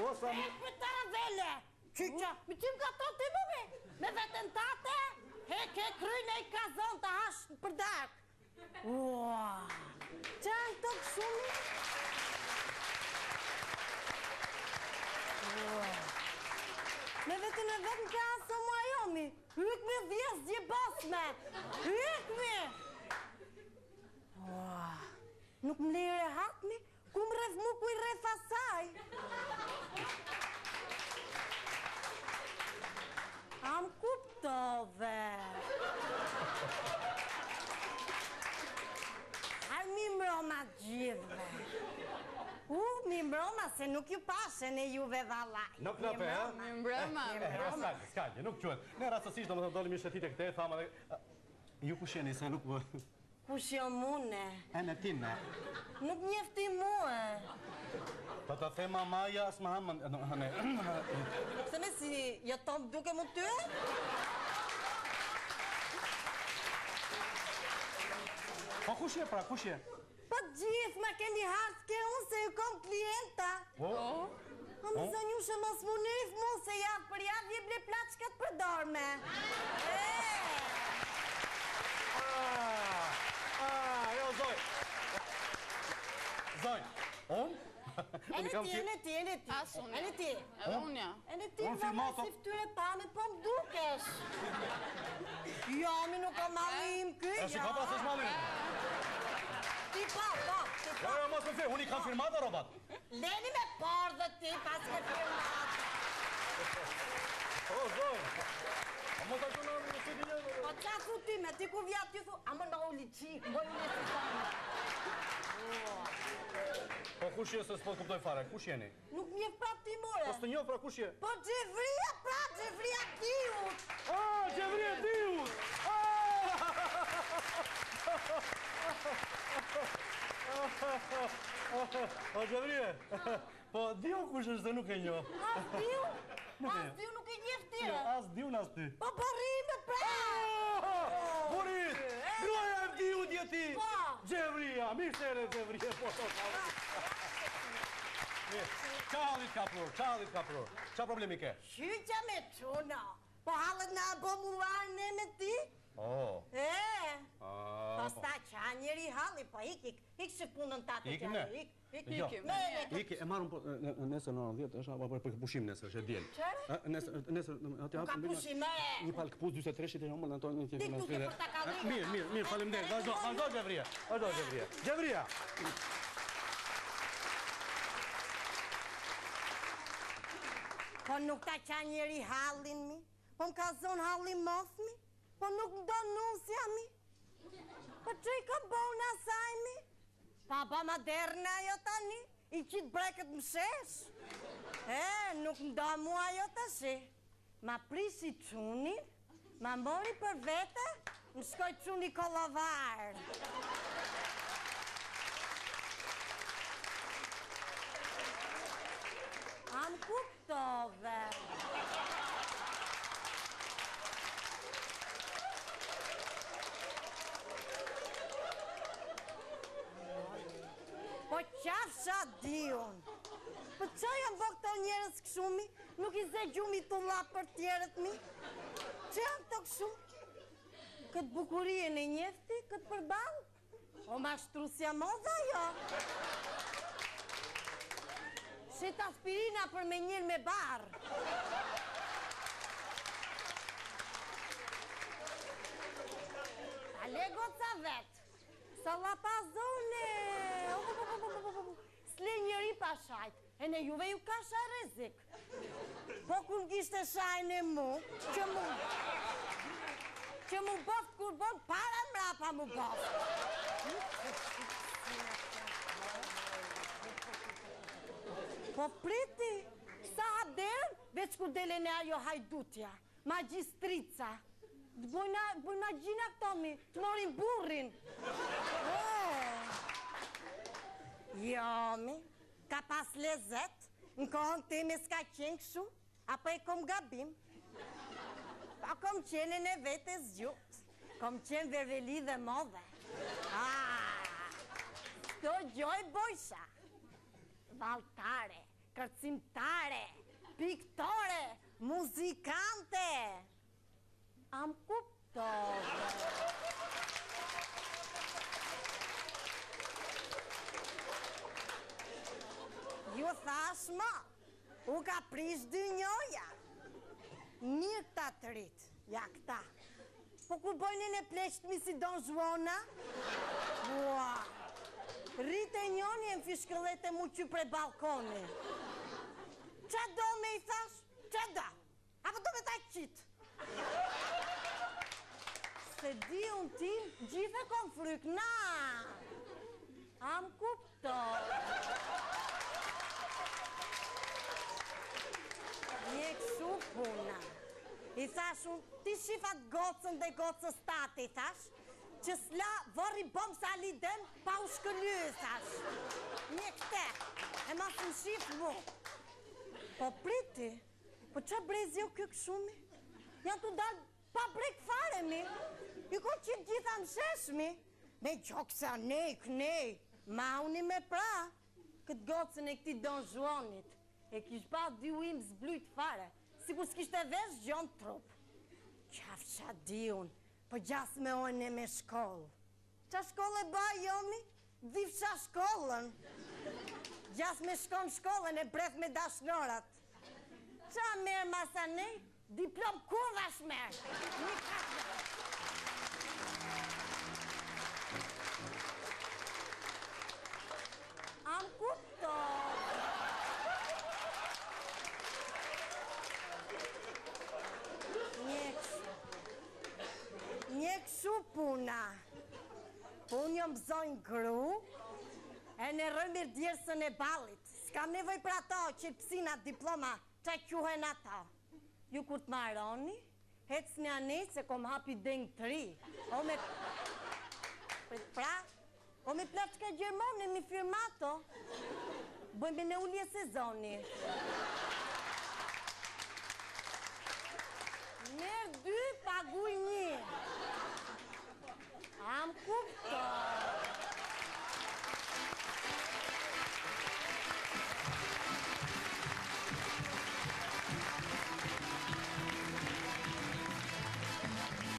O, sa mi... Hek me taravele! Qyqa, mi ti më gato ti më mi? Me veten tate? Hek, hek, kryj në i kazon të hash për darkë. Ua, që janë këto kështu mi? Ua. Me veten e vetë në krasë mua jo mi. Hyk mi dhjesë gjibosme. Hyk mi. Ua. Nuk më lejë rehat mi. Ku më rref mu ku i rref asaj? A më kuptove? A mi mroma gjithve. U, mi mbroma se nuk ju pashë ne juve vallaj. Nuk na pe, ha? Mi mbroma. Mi mbroma. S'ka gjë, nuk quhet. Ne rastësisht domethënë dolim një shëtitje këtej, thamë edhe ju kush jeni se nuk Kush jam une? E në ti me. Nuk njeh ti mue. Po ta them mamaja, s'ma ha mend, në. Pse me si jeton duke mu ty? Po kush je pra, kush je? Po gjithë ma keni hartë ke unë se ju kom klienta. Po? Po mi zonjushe mos mu nif mu se javë për javë je ble plaçka të përdorme. E! Ah, ah, jo, zoj. Zoj, unë? Ene ti, ene ti, ene ti. As unë. Ene ti. Edhe unë ja. Ene ti, valla si ftyre pame, po më dukesh. Jo, mi nuk o malli im ky, jo. E si ka pas është malli im? Ti po, po, ti po. Jo, jo, mos më fir, unë i kam firmat e robat. Leni me pordhë ti pas me firmat. O, zoj. A mos ta në në si një. Po ça thu ti me ti ku vja ti thu, a më në uli qik, bëj unë si tonë. Po kush je se s'po të kuptoj fare, kush jeni? Nuk më njeh prap ti more. Po s'të njoh pra kush je? Po Xhevria pra, Xhevria Diut. Ah, Xhevria Diut. O Xhevrie. Po Diu kush është se nuk e njoh. As Diu? As Diu nuk e njeh ti. Jo, as Diu as ty. Po burri pra. Burri! Gruaja e Diut je ti. Po. Xhevria, mirë se erdhe Xhevria, po. Mirë. Ça halli t'ka prur, ça halli t'ka prur. Ça problemi ke? Qyqa me çuno. Po hallet na bo mullar ne me ti? Oh. E. Ah, Po s'ta qan njeri halli, po ik, ik, ik shih punën tate Ikim ne. djali, ik, ik, Jo. ik, me, me, Iki, e marrëm po nesër në orën 10, është apo për pushim nesër, është e diel. Çfarë? Ë, Nesër, nesër, aty Nuk ka pushim, e. Një palë këpucë 43 të jam në ato në Ti këtu ke portokalli. Mirë, mirë, mirë, faleminderit. Vazhdo, vazhdo Xhevria. Vazhdo Xhevria. Xhevria. Po nuk ta qan njeri hallin mi, po më ka zonë halli mos mi, po nuk më do nusja mi. Po që i kam bo unë asaj mi? Pa ba ma derën ajo tani, i qitë brekët më shesh. E, nuk më do mu ajo tashi. Ma prishi çunin, ma mori për vete, më shkoi çuni kollovar. A më kuptove? Po qafsha Diun. Po ça janë bo këto njerëz kështu mi? Nuk i ze gjumi tullap për tjerët mi? Ça janë këto kështu? Këtë bukuri e në njeh ti, këtë përballë? O mashtrusja modha jo? Shet aspirina për me njel me barrë. Ale goca vetë. Sa llapazone! S'le njeri pa shajt. E ne juve ju ka sha rrezik. Po kur më kishte shajnë e mu, që mu... Që mu boft kur bon, para mrapa mu boft. Po priti, sa hap derën, veç kur dele në ajo hajdutja, magjistrica. Të bojna, bojna gjina këto mi, të morin burrin. Jo, mi, Ka pas lezet, në kohën time s'ka qenë kështu, apo e kom gabim? Pa kom qenë në vete zgjut, kom qenë verveli dhe modhe. Ah, këto gjoj bojsha, valltare, kërcimtare. Piktore, muzikante. A më kuptove? Ju thashë mo, u ka prish dynjoja. Mirë këta të rinjtë, ja këta. Po kur bojnë në pleqtë mi si Don Juana? Ua! Rrite njoni e më fishkëllet e mu qy prej ballkoni. Ça do me i thash? Ça do? Apo do me ta qitë? Se di unë ti, gjithë e kom frikë, na! A më kuptove? Një kështu puna. I thash unë, ti shif atë gocën dhe gocës tate, i thash, që s'la vorri bom Sali Dem pa u shkëlly, i thash. Një këte, e ma së më shif mu. Po priti, po ça brezi o ky kështu mi? Janë tu dalë pa brekë fare mi. I ko qitë gjitha në shesh mi. Me gjokse anej, knej, mauni me pra. Këtë gocën e këtij Don Juanit, e kish ba dhiu im zblyt fare, sikur s'kishte vesh gjo në trup. Qafsha diun, po gjasme ojne me shkollë. Ça shkolle ba jomi? Dhifsha shkollën. Gjasme shkon shkollën e bredh me dashnorat. Ça merr masanej? Diplom kurvash merr. Një kafë. A më kuptove? Një kështu. Një kështu puna. Po unë jam zonjë gru, e ne rroj mirë djersën e ballit. S'kam nevojë për ato qelpsina, diploma, ça quhen ato. Ju kur të maroni, hecni anej se kom hap idenë të ri. O me... Pra, o me plaçka gjermone, mi firmato. Bëjmë në ulje sezoni.